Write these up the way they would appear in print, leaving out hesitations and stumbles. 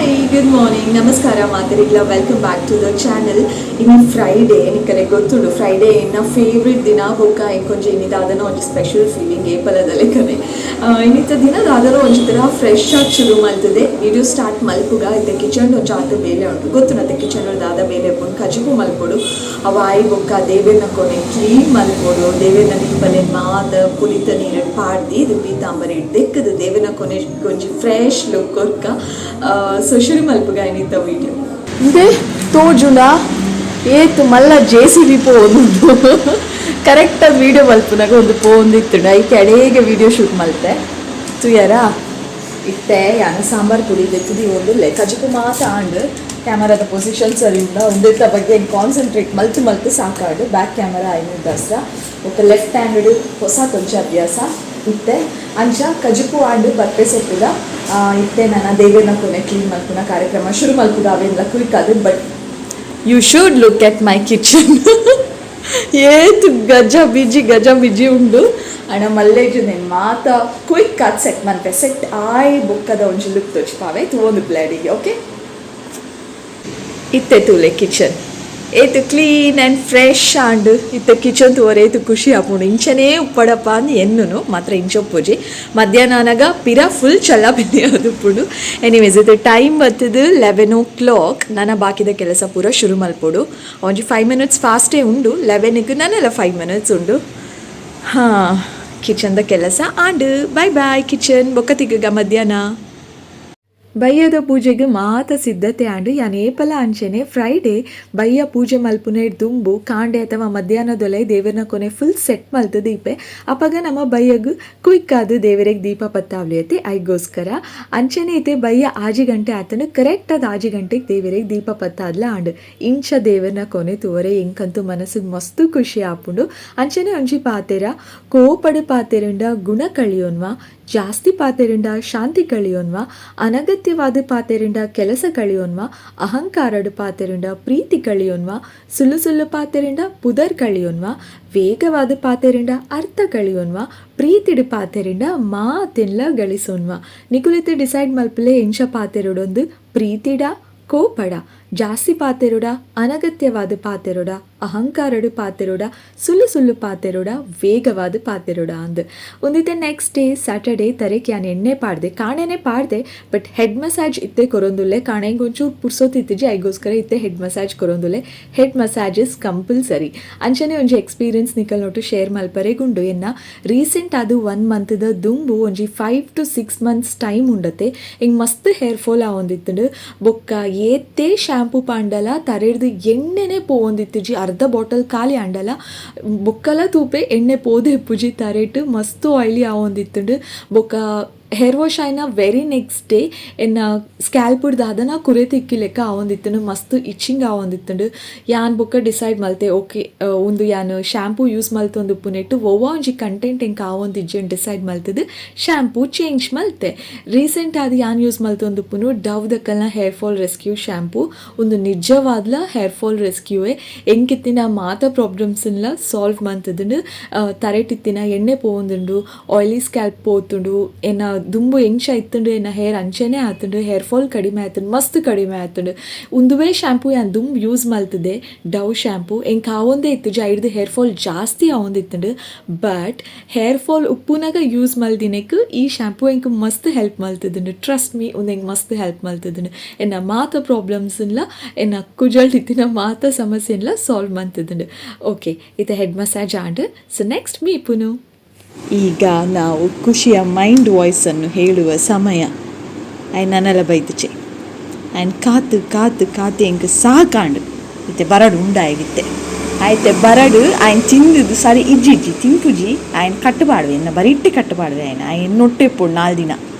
Hi, good morning, ನಮಸ್ಕಾರ ಮಾತೆರೆಗ್ಲ. Welcome back to the channel. ಇನಿ Friday, ನಿಕಲೆ ಗೊತ್ತುಂಡು, Friday ಎನ್ನ favourite ದಿನ. ಬೊಕ್ಕ ಎಂಕೊಂಜಿ ಇನಿ ದಾದನ ಒಂಜಿ ಸ್ಪೆಷಲ್ ಫೀಲಿಂಗ್ ಏಪಲದ ಲೆಕ್ಕನೆ. ಇನ್ನಿತ್ತ ದಿನ ದಾದನ ಒಂಜಿ ತರ ಫ್ರೆಶ್ ಆಗಿ ಶುರು ಮಲ್ತದೆ. Video start ಮಲ್ಪುಗ. ಇತ್ತೆ ಕಿಚನ್ ಒಂಜಿ ಆತ ಬೇಲೆ ಉಂಟು, ಗೊತ್ತುನತ್ತೆ ಕಿಚನ್ ದಾದ ಬೇಲೆ ಉಪ್ಪುಂಡು. ಕಜಿಪು ಮಲ್ಪೊಡು, ಅವ ಆಯಿ ಬೊಕ್ಕ ದೇವೆರ್ನ ಕೊನೆ ಕ್ಲೀನ್ ಮಲ್ಪೊಡು. ದೇವೆರ್ನ ದೀಪಲೆ ಮಾತ ಪುಲಿತ ನೀರು ಪಾಡ್ದಿ, ಇದು ಪೀತಾಂಬರಿ ದೆಕ್ಕದು ದೇವೆರ್ನ ಕೊನೆ ಒಂಜಿ ಫ್ರೆಶ್ ಲುಕ್ ಕೊರ್ಕ. ಸೊ ಶುರು ಮಲ್ಪುಗ ಇನ್ನಿತ್ತ ವಿಡಿಯೋ. ಇಂದೆ ತೋಜುಂಡ ಏತ್ ಮಲ್ಲ ಜೆಸಿಬಿ ಪೋವೊಂದುಂಡು. ಕರೆಕ್ಟ್ ಅದು ವಿಡಿಯೋ ಮಲ್ಪುನಾಗ ಒಂದು ಪೋವೊಂದಿತ್ತುಂಡು. ಐಕೆ ಅಡೇಗೆ ವಿಡಿಯೋ ಶೂಟ್ ಮಲ್ತೆ ತುಯರ. ಇತ್ತೆ ಯಾನ ಸಾಂಬಾರ್ ಪುಡಿ ದೆತ್ತುದು ಒಂದುಲ್ಲೆ. ಕಜಿಪು ಮಾತ ಆಂಡ್. ಕ್ಯಾಮರಾದ ಪೊಸಿಷನ್ ಸರಿ ಉಂಡ, ಉಂದೆತ್ತ ಬಗ್ಗೆ ಕಾನ್ಸಂಟ್ರೇಟ್ ಮಲ್ತು ಮಲ್ತು ಸಾಕಾಡು. ಬ್ಯಾಕ್ ಕ್ಯಾಮರಾ ಐನೂರು ದಸರಾ ಬೊಕ್ಕ ಲೆಫ್ಟ್ ಹ್ಯಾಂಡ್ ಹೊಸ ಕೊಂಚ ಅಭ್ಯಾಸ ಇತ್ತೆ. ಅಂಚ ಕಜಿಪು ಆಂಡ್, ಬರ್ಪೆ ಸೊಪ್ಪುದ. ಇತ್ತೆ ನನ್ನ ದೇವೆರ್ನ ಕೊನೆ ಕ್ಲೀನ್ ಮಲ್ಪುನ ಕಾರ್ಯಕ್ರಮ ಶುರು ಮಲ್ಪುಗ. ಅವೆಲ್ಲ ಕ್ವಿಕ್ ಅದು, but you should look at my kitchen. ಏತ್ ಗಜ ಬಿಜಿ ಗಜ ಬಿಜಿ ಉಂಡು ಅಣ್ಣ. ಮಲ್ಲೇಜು ನೆನ್ ಮಾತ ಕ್ವಿಕ್ ಆದ್ ಸೆಟ್ ಮನ್ಪೆ. ಸೆಟ್ ಆಯ್ ಬೊಕ್ಕದ ಒಂಜಿ ಲುಕ್ ತೋಚ್ಪಾವೆ ತೂವೊಂದು ಪ್ಲೇಡಿಗೆ. ಓಕೆ, ಇತ್ತೆ ತೂಲೆ, ಕಿಚನ್ ಏತ್ ಕ್ಲೀನ್ ಆ್ಯಂಡ್ ಫ್ರೆಶ್ ಆಂಡ್. ಇತ್ತೆ ಕಿಚನ್ ತೂವರೆ ಏತ್ ಖುಷಿ ಆಪುಂಡು. ಇಂಚನೇ ಉಪ್ಪಡಪ್ಪ ಅಂದ್ ಎನ್ನುನು ಮಾತ್ರ ಇಂಚೊಪ್ಪುಜಿ. ಮಧ್ಯಾಹ್ನ ಅನಗ ಪಿರ ಫುಲ್ ಚಲ್ಲ ಬಿನ್ನಿ ಅದುಪ್ಪುಂಡು. ಎನಿವೇಸ್, ಇದು ಟೈಮ್ ಬತ್ತದು 11 ಓ ಕ್ಲಾಕ್. ನನ್ನ ಬಾಕಿದ ಕೆಲಸ ಪೂರ ಶುರು ಮಲ್ಪೊಡು. ಒಂಜಿ 5 ಮಿನಿಟ್ಸ್ ಫಾಸ್ಟೇ ಉಂಡು 11ಗೆ, ನನ್ನೆಲ್ಲ 5 ಮಿನಿಟ್ಸ್ ಉಂಡು. ಹಾಂ, ಕಿಚನ್ದ ಕೆಲಸ ಆಂಡ್. ಬಾಯ್ ಬಾಯ್ ಕಿಚನ್, ಬೊಕ್ಕ ತಿಕ್ಕಗ ಮಧ್ಯಾಹ್ನ. ಬಯ್ಯದ ಪೂಜೆಗೆ ಮಾತ ಸಿದ್ಧತೆ ಆಂಡ್. ಯಾನ್ ಏಪಲ ಅಂಚೆನೆ ಫ್ರೈಡೇ ಬಯ್ಯ ಪೂಜೆ ಮಲ್ಪುನೆ ದುಂಬು ಕಾಂಡೆ ಅಥವಾ ಮಧ್ಯಾಹ್ನದೊಲೆ ದೇವರನ ಕೊನೆ ಫುಲ್ ಸೆಟ್ ಮಲ್ತು ದೀಪೆ. ಅಪಗ ನಮ್ಮ ಬಯ್ಯಗ್ ಕ್ವಿಕ್ ಆದ್ ದೇವರಿಗೆ ದೀಪ ಪತ್ತಾವ್ಲಿಯತೆ. ಐಗೋಸ್ಕರ ಅಂಚೆನೆ ಇತ್ತೆ ಬಯ್ಯ 6 ಗಂಟೆ ಆತನು. ಕರೆಕ್ಟ್ ಆದ್ 6 ಗಂಟೆಗೆ ದೇವರಿಗೆ ದೀಪ ಪತ್ತಾದ್ಲ ಆಂಡ್. ಇಂಚ ದೇವರನ ಕೊನೆ ತೂವರೆ ಎಂಕಂತೂ ಮನಸ್ಸಿಗೆ ಮಸ್ತ್ ಖುಷಿ ಆಪುಂಡು. ಅಂಚೆನೆ ಒಂಜಿ ಪಾತೆರ, ಕೋಪಡು ಪಾತೆರಂಡ ಗುಣ ಕಳಿಯೋನ್ವ, ಜಾಸ್ತಿ ಪಾತೆರಂಡ ಶಾಂತಿ ಕಳಿಯೋನ್ವ, ಅನಗತ್ಯವಾದ ಪಾತೆರಂಡ ಕೆಲಸ ಕಳಿಯೋನ್ವ, ಅಹಂಕಾರಡು ಪಾತೆರಂಡ ಪ್ರೀತಿ ಕಳಿಯೋನ್ವ, ಸುಳ್ಳು ಸುಳ್ಳು ಪಾತೆರಂಡ ಪುದರ್ ಕಳಿಯೋನ್ವ, ವೇಗವಾದ ಪಾತೆರಂಡ ಅರ್ಥ ಕಳಿಯೋನ್ವ, ಪ್ರೀತಿಡು ಪಾತೆರಂಡ ಮಾತೆನ್ಲ ಗಳಿಸೋನ್ವ. ನಿಕುಲಿತೆ ಡಿಸೈಡ್ ಮಲ್ಪಲೆ, ಎಂಚ ಪಾತೆರೊಡೊಂದು. ಪ್ರೀತಿಡ, ಕೋಪಡ, ಜಾಸ್ತಿ ಪಾತೆರುಡ, ಅನಗತ್ಯವಾದ ಪಾತೆರುಡ, ಅಹಂಕಾರಡು ಪಾತೆರುಡ, ಸುಳ್ಳು ಸುಳ್ಳು ಪಾತೆರುಡ, ವೇಗವಾದ ಪಾತೆರುಡ ಅಂದ್. ಒಂದಿತ್ತೆ ನೆಕ್ಸ್ಟ್ ಡೇ ಸ್ಯಾಟರ್ಡೇ. ತರೆಕ್ ಯಾನ್ ಎಣ್ಣೆ ಪಾಡ್ದೆ, ಕಾಣೆನೆ ಪಾಡ್ದೆ. ಬಟ್ ಹೆಡ್ ಮಸಾಜ್ ಇತ್ತೆ ಕೊರೊಂದುಲ್ಲೆ. ಕಾಣೆಂಗ್ ಒಂಚೂರು ಪುರ್ಸೊತ್ತಿತ್ತಿಜಿ, ಐಗೋಸ್ಕರ ಇತ್ತೆ ಹೆಡ್ ಮಸಾಜ್ ಕೊರೊಂದುಲ್ಲೆ. Head massage is compulsory. ಅಂಚನೆ ಒಂಜಿ ಎಕ್ಸ್ಪೀರಿಯನ್ಸ್ ನಿಕಲ್ ನೊಟ್ಟು ಶೇರ್ ಮಲ್ಪರೆ ಗುಂಡು. ಎನ್ನ ರೀಸೆಂಟ್ ಅದು ಒನ್ ಮಂತ್ದ ದುಂಬು ಒಂಜಿ 5 ಟು 6 ಮಂತ್ಸ್ ಟೈಮ್ ಉಂಡತೆ, ಹಿಂಗೆ ಮಸ್ತ್ ಹೇರ್ ಫಾಲ್ ಆವೊಂದಿತ್ತುಂಡು. ಬೊಕ್ಕ ಏತೇ ಶಾಂಪೂ ಪಾಂಡಲ ತರೆಡ್ದು ಎಣ್ಣೆನೆ ಪೋವೊಂದಿತ್ತಿಜಿ. ಅರ್ಧ ಬಾಟಲ್ ಖಾಲಿ ಆಂಡಲ ಬೊಕ್ಕಲ ತೂಪೆ, ಎಣ್ಣೆ ಪೋದೆ ಇಪ್ಪುಜಿ. ತರೆಟ್ ಮಸ್ತ್ ಆಯ್ಲಿ ಆವೊಂದಿತ್ತುಂಡು. ಬೊಕ್ಕ ಹೇರ್ ವಾಶ್ ಆಯ್ನ ವೆರಿ ನೆಕ್ಸ್ಟ್ ಡೇ ಎನ್ನ ಸ್ಕ್ಯಾಲ್ಪುಡ್ ದಾದನ ಕುರೆ ತಿಕ್ಕಿ ಲೆಕ್ಕ ಆವೊಂದಿತ್ತುಂಡು, ಮಸ್ತ್ ಇಚಿಂಗ್ ಆವೊಂದಿತ್ತುಂಡು. ಯಾನ್ ಬೊಕ್ಕ ಡಿಸೈಡ್ ಮಲ್ತೆ, ಓಕೆ, ಉಂದು ಯಾನ್ ಶಾಂಪೂ ಯೂಸ್ ಮಲ್ತೊಂದು ಉಪ್ಪುನೆಟ್ಟು ಒವ್ವ ಒಂಜಿ ಕಂಟೆಂಟ್ ಎಂಕ್ ಆವೊಂದಿಜ್ಜಿ ಡಿಸೈಡ್ ಮಲ್ತದು ಶಾಂಪೂ ಚೇಂಜ್ ಮಲ್ತೆ. ರೀಸೆಂಟ್ ಆದ್ ಯಾನ್ ಯೂಸ್ ಮಲ್ತೊಂದುಪ್ಪುನು ಡವ್ ದಕ್ಕಲ್ನ ಹೇರ್ ಫಾಲ್ ರೆಸ್ಕ್ಯೂ ಶಾಂಪೂ. ಒಂದು ನಿಜವಾದ್ಲ ಹೇರ್ ಫಾಲ್ ರೆಸ್ಕ್ಯೂವೆ. ಎಂಕಿತ್ತಿನ ಮಾತ ಪ್ರಾಬ್ಲಮ್ಸ್ನ್ಲ ಸಾಲ್ವ್ ಮಂತದುಂಡು. ತರೆಟಿತ್ತಿನ ಎಣ್ಣೆ ಪೋವೊಂದುಂಡು, ಆಯ್ಲಿ ಸ್ಕ್ಯಾಲ್ಪ್ ಪೋತುಂಡು. ಎನ್ನ ದುಂಬು ಎಂಚ ಇತ್ತುಂಡು ಎನ್ನ ಹೇರ್ ಅಂಚೆನೆ ಆತುಂಡು. ಹೇರ್ ಫಾಲ್ ಕಡಿಮೆ ಆತುಂಡು, ಮಸ್ತ್ ಕಡಿಮೆ ಆತುಂಡು. ಉಂದುವೇ ಶಾಂಪೂ ಯಾನ್ ದುಂಬು ಯೂಸ್ ಮಲ್ತದೆ, ಡವ್ ಶಾಂಪೂ. ಎಂಕ್ ಆವೊಂದೇ ಇತ್ತುಜಿ, ಐಡ್ದು ಹೇರ್ ಫಾಲ್ ಜಾಸ್ತಿ ಆವೊಂದಿತ್ತುಂಡು. ಬಟ್ ಹೇರ್ ಫಾಲ್ ಉಪ್ಪುನಾಗ ಯೂಸ್ ಮಲ್ದಿನೆಕ್ ಈ ಶಾಂಪೂ ಎಂಕ್ ಮಸ್ತ್ ಹೆಲ್ಪ್ ಮಲ್ತದುಂಡು. ಟ್ರಸ್ಟ್ ಮೀ, ಉಂದು ಎಂಕ್ ಮಸ್ತ್ ಹೆಲ್ಪ್ ಮಲ್ತದುಂಡು. ಎನ್ನ ಮಾತ ಪ್ರಾಬ್ಲಮ್ಸ್ನ್ಲ, ಎನ್ನ ಕುಜಲ್ಡ್ ಇತ್ತಿನ ಮಾತ ಸಮಸ್ಯೆನ್ಲ ಸಾಲ್ವ್ ಮಂತದುಂಡು. ಓಕೆ, ಇತ್ತೆ ಹೆಡ್ ಮಸಾಜ್ ಆಂಡ್. ಸೊ ನೆಕ್ಸ್ಟ್ ಮೀಪುನು. ಈಗ ನಾವು ಖುಷಿಯ ಮೈಂಡ್ ವಾಯ್ಸನ್ನು ಹೇಳುವ ಸಮಯ. ಆಯ್ ನನಲ ಬೈದುಚೆ. ಆಯ್ನ್ ಕಾತು ಕಾತು ಕಾತು ಎಂಕ್ ಸಾಕಾಂಡು. ಇತ್ತೆ ಬರಡು ಉಂಡಾಗಿತ್ತೆ ಆಯ್ತೆ ಬರಡು. ಆಯ್ನ್ ತಿಂದುದು ಸರಿ ಇಜ್ಜಿ ಇಜ್ಜಿ, ತಿನ್ಪುಜಿ. ಆಯ್ನ್ ಕಟ್ಟುಪಾಡುವೆ, ಎನ್ನ ಬರಿಟ್ಟಿ ಕಟ್ಟುಪಾಡುವೆ. ಆಯ್ನ ಆಯ್ನ್ ನೊಟ್ಟೆಪ್ಪುಡು 4 ದಿನ,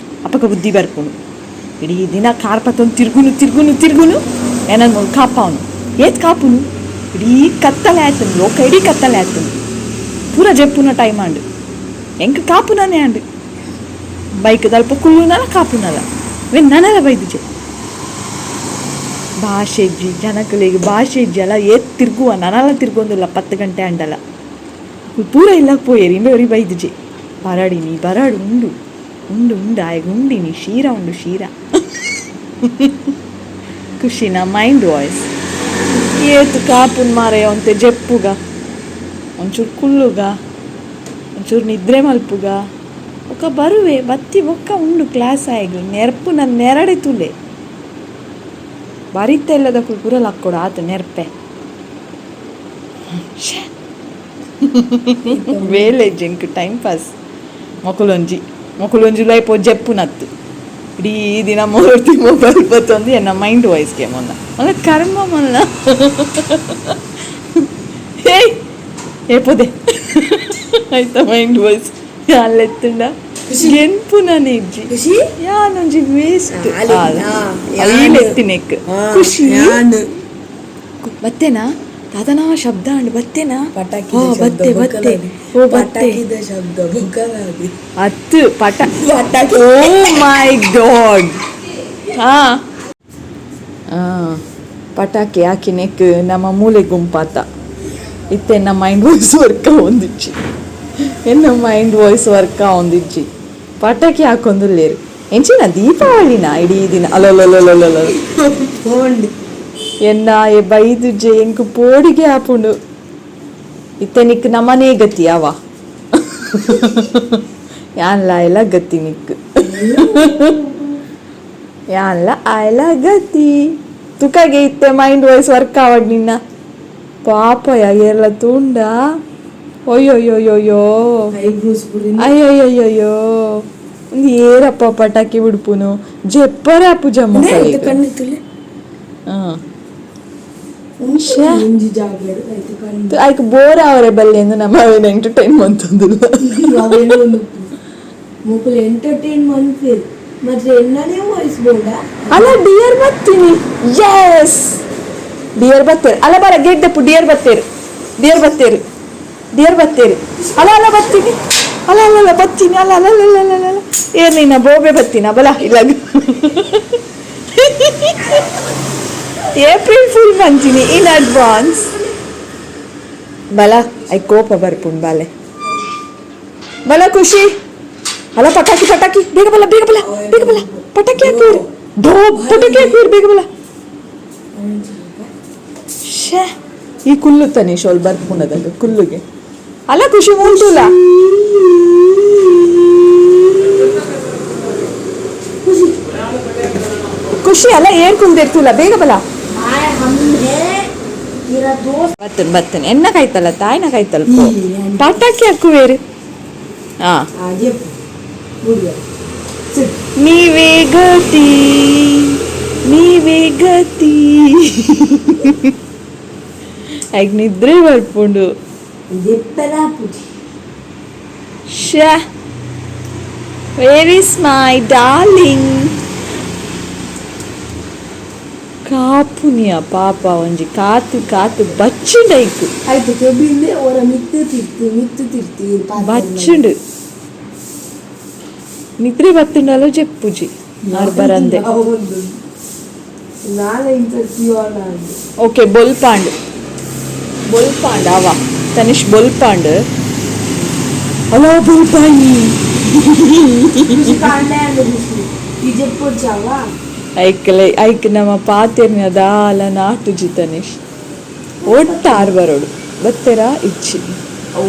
ಅಪಕ ಬುದ್ಧಿ ಬರ್ಪುಂಡು. ಇಡೀ ದಿನ ಕಾರ್ ಪತ್ತೊಂದು ತಿರ್ಗುನು ತಿರ್ಗುನು ತಿರ್ಗುನು, ಏನನ್ನು ಕಾಪಾವನು. ಏತ್ ಕಾಪುನು? ಇಡೀ ಕತ್ತಲೆ ಆಯ್ತು, ಲೋಕ ಇಡೀ ಕತ್ತಲೆ ಆಯ್ತು. ಪೂರ ಜೆಪ್ಪುನ ಟೈಮ್ ಆಂಡು. ಎಂಕ್ ಕಾಪುನನೇ ಆಂಡು. ಬೈಕ್ ತಲ್ಪ ಕುಳ್ಳುನಲ ಕಾಪುನಲ when ನನಲ ಬೈದುಜೆ. ಭಾಷೆ ಇಜ್ಜಿ ಜನಕುಲೆಗ್, ಭಾಷೆ ಇಜ್ಜಿ ಅಲ್ಲ. ಏತ್ ತಿರ್ಗುವ? ನನಲ ತಿರ್ಗೊಂದಿಲ್ಲ. 10 ಗಂಟೆ ಅಂಡಲ ಪೂರ ಇಲ್ಲ ಪೋಯೇರಿ. ಇಂಬೆ ಒರಿ ಬೈದುಜೆ. ಬರಡಿನಿ, ಬರಡು ಉಂಡು ಉಂಡು ಉಂಡು, ಆಯಗ್ ಉಂಡಿನಿ. ಶೀರ ಉಂಡು, ಶೀರ. ಖುಷಿನ ಮೈಂಡ್ ವಾಯ್ಸ್ ಏತು ಕಾಪುನ್ ಮಾರೆ ಒಂತೆ ಜೆಪ್ಪುಗ ಒಂಚೂರು ಕುಲ್ಲುಗ ಒಂಚೂರು ನಿದ್ರೆ ಮಲ್ಪುಗ ಒಕ್ಕ ಬರುವೆ ಬತ್ತಿ ಬೊಕ್ಕ ಉಂಡು ಕ್ಲಾಸ್ ಆಯ್ಗು ನೆರ್ಪು ನನ್ನ ನೆರಡೆ ತುಲೆ ಬರಿತ ಇಲ್ಲದ ಪೂರ ಲಕ್ಕೊಡು ಆತು ನೆರ್ಪೆ ವೇಲೆ ಜಿಂಕ್ ಟೈಮ್ ಪಾಸ್ ಮೊಕುಲೊಂಜಿ ಮೊಕುಲೊಂಜಿ ಲೈಪೋ ಜೆಪ್ಪುನತ್ತು ಇಡೀ ದಿನ ಮೂರ್ತಿ ಮೊಬೈಲ್ ಬತ್ತೊಂದು ಎನ್ನ ಮೈಂಡ್ ವಾಯ್ಸ್ಗೆ ಮೊನ್ನ ಮೊಲ್ಲ ಕರ್ಮ ಮೊಲ್ಲ ಏಯ್ ಏಪೋದೆ ಆಯ್ತಾ ಮೈಂಡ್ ವಾಯ್ಸ್ ಅಲ್ಲೆತ್ತುಂಡ ಗೆನ್ಪು ನಾನು ಇಜ್ಜಿ ಖುಷಿ ಯಾನೊಂಜಿ ವೇಸ್ಟ್ ಆ, ಎತ್ತಿನೆಕ್ ಖುಷಿ ಯಾನ್ ಬತ್ತೇನಾ ತಾತನಾ ಶಬ್ದ ಅಂಡ್ ಬತ್ತೇನಾ ಪಟಾಕಿ ಓ ಬತ್ತೆ ಬತ್ತೆ ಓ ಬತ್ತೆ ಪಟಾಕಿದ ಶಬ್ದ ಬೊಕ್ಕಲಾದಿ ಹತ್ತು ಪಟ ಪಟಾಕಿ ಓ ಮೈ ಗಾಡ್ ಹಾ ಪಟಾಕಿ ಹಾಕಿನೆಕ್ ನಮ್ಮ ಮೂಲೆ ಗುಂಪಾತ ಇತ್ತೆ ಎನ್ನ mind voice work ಒಂದಿಚ್ಚಿ ಎನ್ನ mind voice work ಒಂದಿಜ್ಜಿ ಪಟಾಕಿ ಹಾಕೊಂದುಲ್ಲೇರು ಎಂಚಿನ ದೀಪಾವಳಿನ ಇಡೀ ದಿನ ಅಲೋಲೋಲೋಲೋಲೋ ಫೋನ್ ಎನ್ನ ಎ ಬೈದುಜೆ ಎಂಕು ಪೋಡಿಗೆ ಆಪುಂಡು ಇತ್ತೆ ನಿಕ್ ನಮ್ಮನೇ ಗತಿ ಅವ ಯಾನ್ಲ ಎಲ್ಲ ಗತಿ ನಿಕ್ ಯಾನ್ಲ ಆಯ್ಲ ಗತಿ ತುಕಾಗೆ ಇತ್ತೆ mind voice work ಆವಡ್ ನಿನ್ನ ಪಾಪ ಎಲ್ಲ ತೂಂಡ ಅಯ್ಯೋಯ್ಯೋಯ್ಯೋಯ್ಯೋ ಐಬ್ರೋಸ್ ಪುರಿ ಅಯ್ಯೋಯ್ಯೋಯ್ಯೋ ಒಂದು ಏರಪ್ಪ ಪಟಾಕಿ ಬಿಡ್ಪುನು ಜೆಪ್ಪರ ಪೂಜಮ್ಮ ಕಣ್ಣು ತುಲೆ ಹಾಂ ಒಂಜಿ ಜಾಗಡ್ ಆಯ್ತು ಕಣ್ಣು ಐಕ್ ಬೋರ್ ಅವರೆ ಬಲ್ಲಿ ಎಂದು ನಮ್ಮ ಅವೇನು ಎಂಟರ್ಟೈನ್ ಮಂತಂದಿಲ್ಲ ಅವೇನೋ ಒಂದು ಮೊಕುಲು ಎಂಟರ್ಟೈನ್ ಮನ್ಪೇರು ಮತ್ತೆ ಎನ್ನನೇ ವಾಯ್ಸ್ ಬೋಡ ಅಲ್ಲ ಡಿಯರ್ ಬತ್ತೀನಿ ಎಸ್ ಡಿಯರ್ ಬತ್ತೇರು ಅಲ್ಲ ಬರ ಗೇಟ್ ದಪ್ಪು ಡಿಯರ್ ಬತ್ತೇರು ಡಿಯರ್ ಬತ್ತೇರು ಡಿಯರ್ ಬತ್ತೇರು ಅಲ್ಲ ಅಲ್ಲ ಬತ್ತೀನಿ ಅಲ್ಲ ಅಲ್ಲ ಅಲ್ಲ ಬತ್ತೀನಿ ಅಲ್ಲ ಅಲ್ಲ ಅಲ್ಲ ಅಲ್ಲ ಅಲ್ಲ ಅಲ್ಲ ಏನಿನ ಬೋಬೆ ಬತ್ತೀನ ಬಲ ಇಲ್ಲ ಏಪ್ರಿಲ್ ಫುಲ್ ಬಂತೀನಿ ಇನ್ ಅಡ್ವಾನ್ಸ್ ಬಲ I ಕೋಪ ಬರ್ಪುಂಡು ಬಾಲೆ ಬಲ ಖುಷಿ ಅಲ್ಲ ಪಟಾಕಿ ಪಟಾಕಿ ಬೇಗ ಬಲ ಬೇಗ ಬಲ ಬೇಗ ಬಲ ಪಟಾಕಿ ಹಾಕುವರು ಡೋ ಪಟಾಕಿ ಹಾಕುವರು ಬೇಗ ಬಲ ಶ್ಯೇ ಈ ಕುಲ್ಲು ತನೀಶ್ ಅವ್ಳು ಬರ್ಪುಣದಾಗ ಕುಲ್ಲುಗೆ ಅಲ್ಲ ಖುಷಿ ಮೂಲ್ತುಲ ಖುಷಿ ಅಲ್ಲ ಏನ್ ಕುಂದಿರ್ತುಲ ಬೇಗ ಬಲ ಹಮ್ ಹೇ ಮೇರಾ ದೋಸ್ತ್ ಬತ್ತನ್ ಬತ್ತನ್ ಎನ್ನ ಕಾಯ್ತಲ್ಲ ತಾಯಿನ ಕಾಯ್ತಲ್ಲ ಪೋ. ಪಟಾಕಿ ಹಾಕುವೇರು ಹಾ ಆಜೆ ಹುಡುಗ ನೀವೇ ಗತಿ ನೀವೇ ಗತಿ ಐಕ್ ನಿದ್ರೆ ಬರ್ಪುಂಡು ದೆಪ್ಪಲ ಪುಜಿ ಶ್ಯಾ where is my darling ಕಾಪುನಿಯ ಪಾಪ ಒಂಜಿ ಕಾತು ಕಾತು ಬಚ್ಚಿಂಡೈಕ್ ಆಯ್ತು ಕೆಬಿಂದೆ ಅವರ ಮಿತ್ತು ತಿರ್ತಿ ಮಿತ್ತು ತಿರ್ತಿ ಬಚ್ಚಿಂಡು ನಿದ್ರೆ ಬತ್ತುಂಡಲೋ ಜೆಪ್ಪುಜಿ ಬರಂದೆ ನಾಳೆ ಇಂಥ ಓಕೆ ಬೊಲ್ಪಾಂಡ್ ಬೊಲ್ಪಾಂಡ್ ಅವ ತನಿಷ್ ಬೊಲ್ಪಾಂಡ್ ಅಲೋ ಬೊಲ್ಪಾಣಿ ಐಕ್ಲೆ ಐಕ್ ನಮ್ಮ ಪಾತೆರ್ನ ದಾಲ ನಾಟುಜಿ ತನಿಷ್ ಒಟ್ಟಾರ್ ಬರೋಡು ಬತ್ತೆರಾ ಇಚ್ಚಿ ಓ